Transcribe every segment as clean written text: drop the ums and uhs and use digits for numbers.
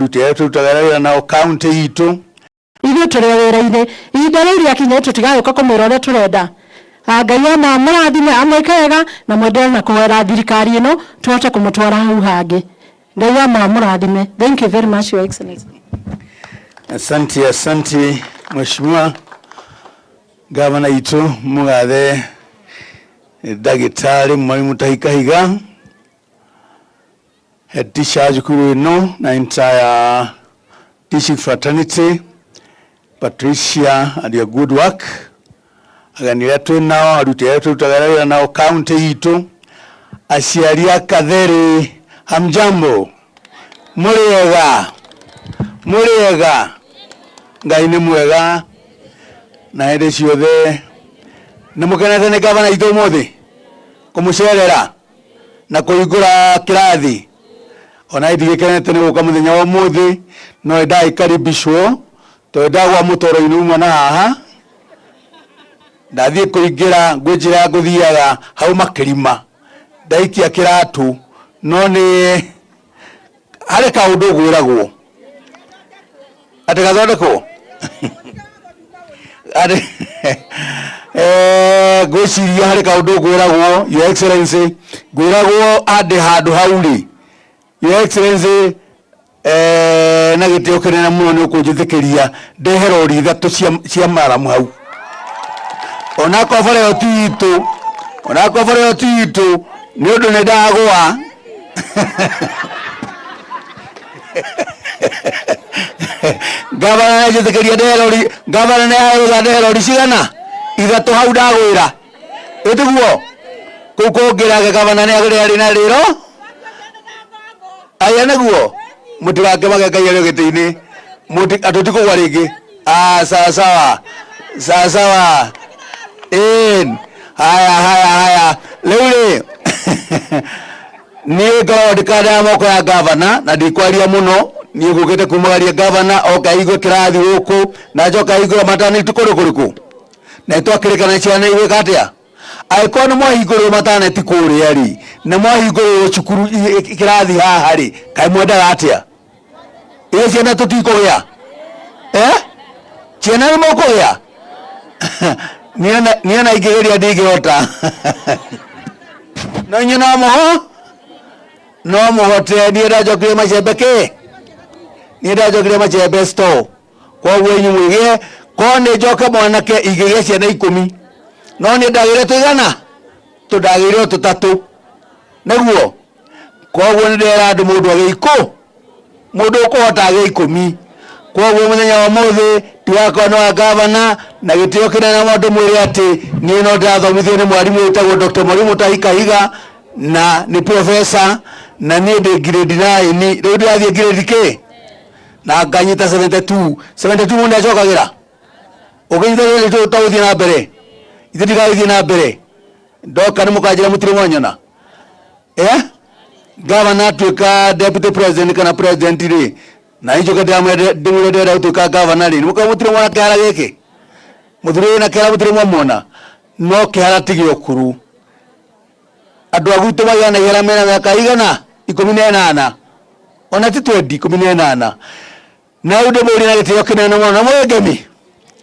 Aruti arĩa tũrutaga wĩra nao kaunti itũ. Ithuĩ tũrĩ o wĩra-inĩ, ihinda rĩu rĩakinya tũtigagĩũka kũmwĩra ũrĩa tũrenda. Ngai amũrathime, amwĩke wega na mwendelee na kũhoera thirikari ĩno tũhote kũmũtwara hau hangĩ. Ngai amũrathime. Thank you very much, Your Excellency. Asante, asante Mheshimiwa Gavana itũ mũgathe ndagĩtarĩ Mwalimu Mutahi Kahiga, head teacher cukuru ĩno na entire teaching fraternity, Patricia and your good work, ageni arĩa twĩ nao, aruti arĩa tũrutaga wĩra nao kaunti itũ, aciari a Katheri, hamjambo, mũrĩega, mũrĩega, Ngai nĩ mwega na hĩndĩ ciothe. Nĩ mũkenete nĩ gavana itũ ũmũthĩ kũmũcerera na kũhingũra kĩrathi? Ona ndigĩkenete nĩ gũka mũthenya wa ũmũthĩ, no nĩndagĩkaribishwo tondũ ndagwa mũtoro-inĩ uma na haha ndathiĩ kũingĩra ngwĩ njĩra ngũthiaga hau makĩrima ndaikia kĩratũ, no nĩ harĩ kaũndũ ngwĩragwo atĩ gathondekwo atĩ ngwĩciria harĩ kaũndũ ngwĩragwo, Your Excellency, ngwĩragwo andĩ handũ hau rĩ, Your Excellency, na gĩtĩo kĩnene mũno nĩ ũkũnjĩtĩkĩria ndehe rori ithatũ cia maramu hau, onakorwo bara ĩyo ti itũ, onakorwo bara ĩyo ti itũ, nĩ ũndũ nĩ ndagũa. Gavana nĩ ndehe rori, gavana nĩ arauga ndehe rori cigana ithatũ hau ndagwĩra, ĩtiguo kũu kũngĩrage gavana nĩ agĩrĩ na rĩro aya nĩguo mũtigakĩmage Ngai arĩ gĩtĩ-inĩ atũtikũgwa rĩngĩ. Sawa sawa sawa sawa, in haya haya haya. Rĩu rĩ niĩ ngoragwo ndĩkanda moko ya gavana na ndikwaria mũno, niĩ ngũkĩte kumagaria gavana oka aigue kĩrathi gũkũ na njoka aihingũra maternity kũndũ kũrĩkũ, na twakĩrĩkana ciana igwĩka atĩa angĩkorwo nĩ mwahingũrĩrwo maternity kũrĩa rĩ, na mwahingũrĩrwo cukuru kĩrathi haha rĩ, kaĩ mwendaga atĩa? Ĩ ciana tũtikũgĩa, ciana nĩ mũkũgĩa? Niĩ ona ingĩgeria ndingĩhota, no inyuĩ no mũho no mũhote. Niĩ ndajokirie macembe kĩ, niĩ ndajokirie macembe store, koguo inyuĩ mwĩgĩe korwo nĩ njoke mwanake ingĩgĩa ciana 10, no niĩ ndagĩire tũigana tũndagĩire o tũtatũ nĩguo. Koguo nĩ ndĩrera andũ mũndũ agĩe ikũ, mũndũ ũkũhota agĩe 10. Koguo mũthenya wa ũmũthĩ ti wakwa nĩ wa gavana, na gĩtĩo kĩnene mũno ndĩmwĩre atĩ niĩ no ndĩrathomithio nĩ mwarimũ wĩtagwo Dr. Mwalimu Mutahi Kahiga, na nĩ professor, na niĩ ndĩ grade 9 rĩu ndĩrathiĩ grade kĩ na nganyita 72 72 mũndũ nĩacokagĩra ũkĩnyita grade 2 tũgũthiĩ na mbere, ithuĩ ndigagĩthiĩ na mbere ndoka nĩ mũkanjĩra mũtirĩ mwanyona. Gavana atuĩka deputy president kana president rĩ, na njoke ndĩramwĩre ndĩrenda gũtuĩka gavana rĩ, nĩmũkorwo mũtirĩ mwona kĩhara gĩkĩ, mũthuri wĩna kĩhara mũtirĩ mwamwona, no kĩhara ti gĩa ũkũrũ. Andũ a gwitũ magĩa na ihera mena mĩaka igana 18, ona ti 20, 18. Na rĩu ndĩmũrie na gĩtĩo kĩnene mũno na mwĩ ngemi.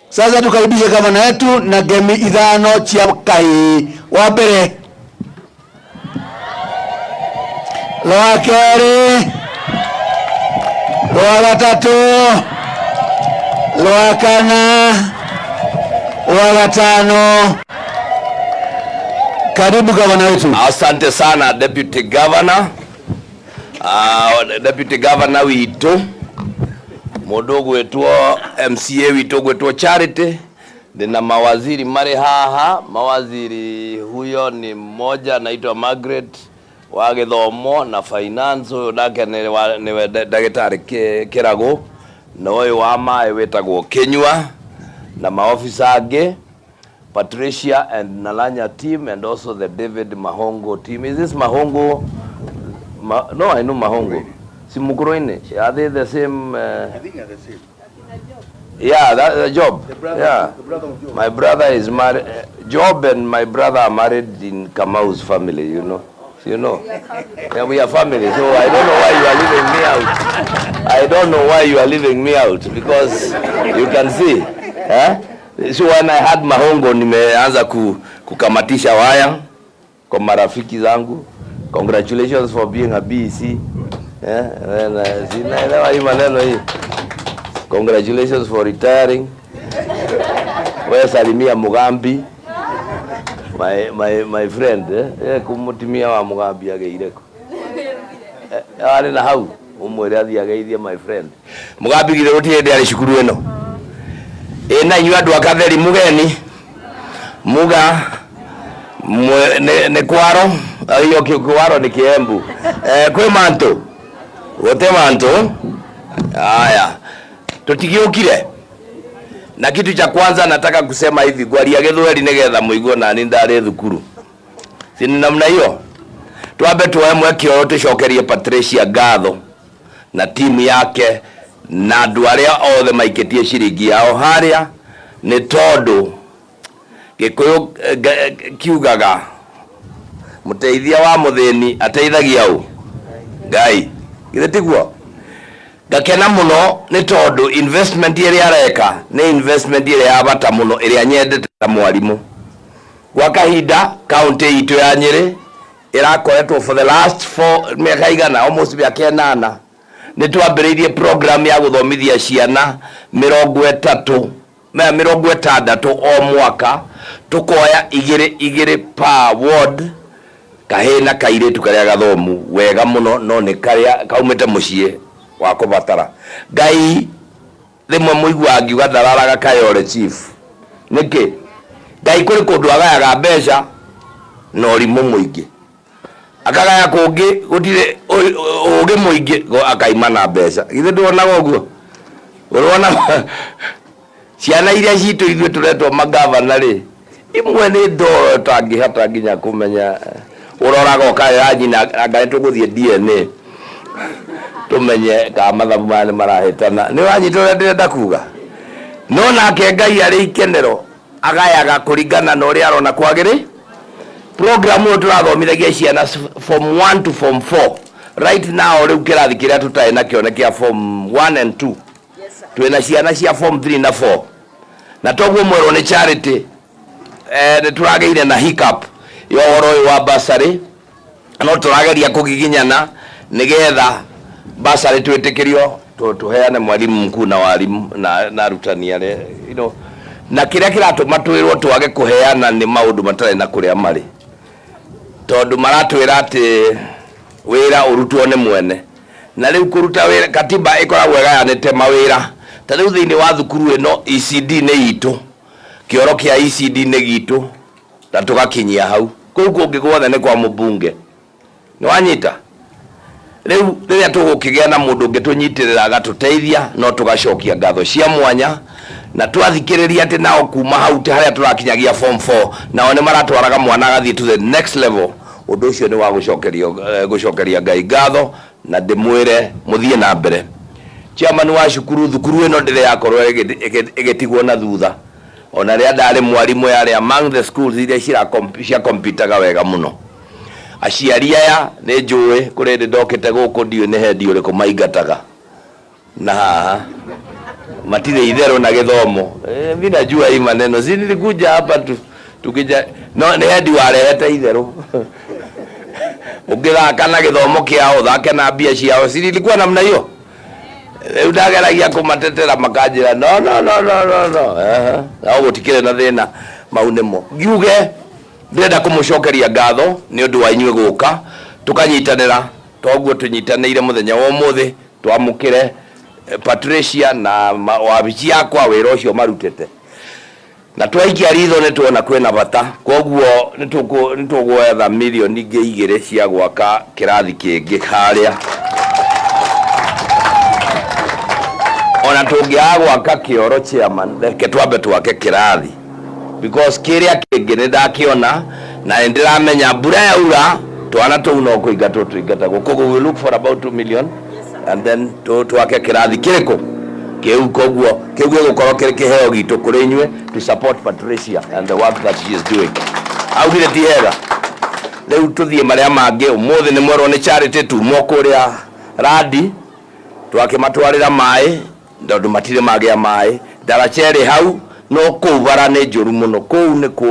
Sasa tukaribishe gavana wetu na ngemi 5 cia kahĩĩ. Wa mbere, rwa kerĩ, rwa gatatũ, rwa kana, rwa gatano. Karibu gavana wetu. Asante sana Deputy Governor. Deputy Governor witũ mũndũ ũgwĩtwo MCA witũ ũgwĩtwo Charity, ndĩna mawaziri marĩ haha. Mawaziri huyo ni mmoja anaitwa Margaret wa gĩthomo na finance, ũyũ nake nĩwe ndagĩtarĩ Kĩragũ, na ũyũ wa maĩ wĩtagwo Kĩnyua, na maofisa angĩ Patricia and Nalanya team and also the David Mahongo team. Is this Mahongo? No, I know Mahongo. Si Mukuruini. Are they the same? I think they're the same. Yeah, that, the Job. The brother, yeah. The brother of Job. My brother is married. Job and my brother are married in Kamau's family, you know. You know. Yeah, we are family, so I don't know why you are leaving me out. I don't know why you are leaving me out because you can see, eh? So when I had mahongo nimeanza kukamatisha waya kwa marafiki zangu. Congratulations for being a BEC. Eh, then, sinaelewa hii maneno hii. Congratulations for retiring. Wewe salimia Mugambi. My friend, eh, eh kumutimia wa Mugambi ageire ku. Eh, arĩ na hau ũmwĩre athiĩ ageithie my friend. Mugambi githĩ gũtirĩ hĩndĩ arĩ cukuru ĩno. Ĩ na inyuĩ andũ a Katheri mugeni muga nĩ kwaro iyo kwaro nĩ Kiembu, eh, kwĩ mantu gũte mantu haya tũtigĩũkire. Na kitu cha kwanza nataka kusema hivi, ngwaria gĩthweri nĩgetha mũigue nani ndarĩ thukuru, si ni namna hiyo? Twambe tuoe mweke ũyũ tũcokerie Patricia ngatho na timu yake na andũ arĩa othe maikĩtie ciringi yao harĩa, nĩ tondũ Gĩkũyũ kiugaga mũteithia wa mũthĩni ateithagia ũ? Ngai. Githĩ tiguo? Ngakena mũno nĩ tondũ investment ĩrĩa areka nĩ investment ĩrĩa ya bata mũno ĩrĩa nyendete ta mwarimũ. Gwa kahinda kaunti itũ ya Nyĩrĩ ĩrakoretwo for the last four mĩaka igana, almost mĩaka 8, nĩ twambĩrĩirie program ya gũthomithia ciana 30 mea 60 o mwaka, tũkoya igĩrĩ igĩrĩ per ward, kahĩĩ na kairĩtu karĩa gathomu wega mũno no nĩ karĩa kaumĩte mũciĩ wa kũbatara. Ngai rĩmwe mũiguaga ngiuga ndararaga Kayole chief. Nĩkĩ? Ngai kũrĩ kũndũ agayaga mbeca na ũrimũ mũingĩ, akagaya kũngĩ gũtirĩ ũgĩ mũingĩ akaima na mbeca. Githĩ ndwonaga ũguo? Ũrona ciana iria citũ ithuĩ tũretwo magavana rĩ, imwe nĩ ndoro ũtangĩhota nginya kũmenya, ũroraga ũkarĩra nyina anga nĩ tũgũthiĩ DNA tũmenye kana mathabu maya nĩ marahĩtana. Nĩ wanyita ũrĩa ndĩrenda kuga? No nake Ngai arĩ ikenero agayaga kũringana na ũrĩa arona kwagĩrĩ. Program ĩyo tũrathomithagia ciana form 1 to form 4 right now. Rĩu kĩrathi kĩrĩa tũtarĩ nakĩo nĩ kĩa form 1 and 2. Twĩna ciana cia form 3 na 4, na toguo mwerwo nĩ Charity, eh, nĩ tũragĩire na hiccup ya ũhoro ũyũ wa bursary, no tũrageria kũgiginyana nĩgetha bursary twĩtĩkĩrio tũheane mwalimu mkuu na walimu na arutani arĩa na kĩrĩa kĩratũma twĩrwo twage kũheana nĩ maũndũ matarĩ na kũrĩa marĩ, tondũ maratwĩra atĩ wĩra ũrutwo nĩ mwene, na rĩu kũruta wĩra katiba ĩkoragwo ĩgayanĩte mawĩra. Ta rĩu thĩinĩ wa thukuru ĩno ECD nĩ itũ, kĩoro kĩa ECD nĩ gitũ, na tũgakinyia hau. Kũu kũngĩ guothe nĩ kwa mũmbunge. Nĩ wanyita? Rĩu rĩrĩa tũgũkĩgĩa na mũndũ ũngĩ tũnyitĩrĩra agatũteithia, no tũgacokia ngatho cia mwanya. Na twathikĩrĩria atĩ nao kuma hau harĩa tũrakinyagia form 4, nao nĩ maratwaraga mwana agathiĩ to the next level. Ũndũ ũcio nĩ wa gũcokeria Ngai ngatho na ndĩmwĩre mũthiĩ na mbere. Chairman wa cukuru, thukuru ĩno ndĩrĩ yakorwo ĩgĩtigwo na thutha. Ona rĩrĩa ndarĩ mwarimũ, yarĩ among the schools iria cia competaga wega mũno. Aciari aya nĩ njũĩ kũrĩ hĩndĩ ndokĩte gũkũ, ndiũĩ nĩ hendi ũrĩkũ maingataga na haha matirĩ itherũ na gĩthomo. Eh, mi najua hii maneno, si nilikuja hapa tu tukija no nĩ hendi warehete itherũ. Ũngĩthaka na gĩthomo kĩao, ũthake na mbia ciao. Si nilikuwa namna hiyo? Rĩu ndageragia kũmatetera makanjĩra no no no no no no. No gũtikĩrĩ na thĩna, mau nĩmo ngiuge. Ndĩrenda kũmũcokeria ngatho nĩ ũndũ wa inyuĩ gũka tũkanyitanĩra toguo tũnyitanĩire mũthenya wa ũmũthĩ twamũkĩre Patricia na wabici yakwa wĩra ũcio marutĩte. Na twaikia ritho nĩ tuona kwĩna bata, koguo nĩ tũgwetha mirioni ingĩ 2 cia gwaka kĩrathi kĩngĩ harĩa. Ona tũngĩaga gwaka kĩoro, chairman, reke twambe twake kĩrathi, because kĩrĩa kĩngĩ nĩ ndakĩona na nĩ ndĩramenya mbura yaura twana tũu no kũingatwo tũingatagwo. Koguo we look for about 2 million and then twake kĩrathi kĩrĩkũ kĩu. Koguo kĩu gĩgũkorwo kĩrĩ kĩheo gitũ kũrĩ inyuĩ to support Patricia and the work that she is doing. Augire ti hega? Rĩu tũthiĩ marĩa mangĩ. Ũmũthĩ nĩ mwerwo nĩ Charity tumwo kũrĩa randi. Twakimatwarira mai tondu matire magĩa mai. Ndaraca ĩrĩ hau no kũu bara nĩ njũru mũno, kũu nĩ kũ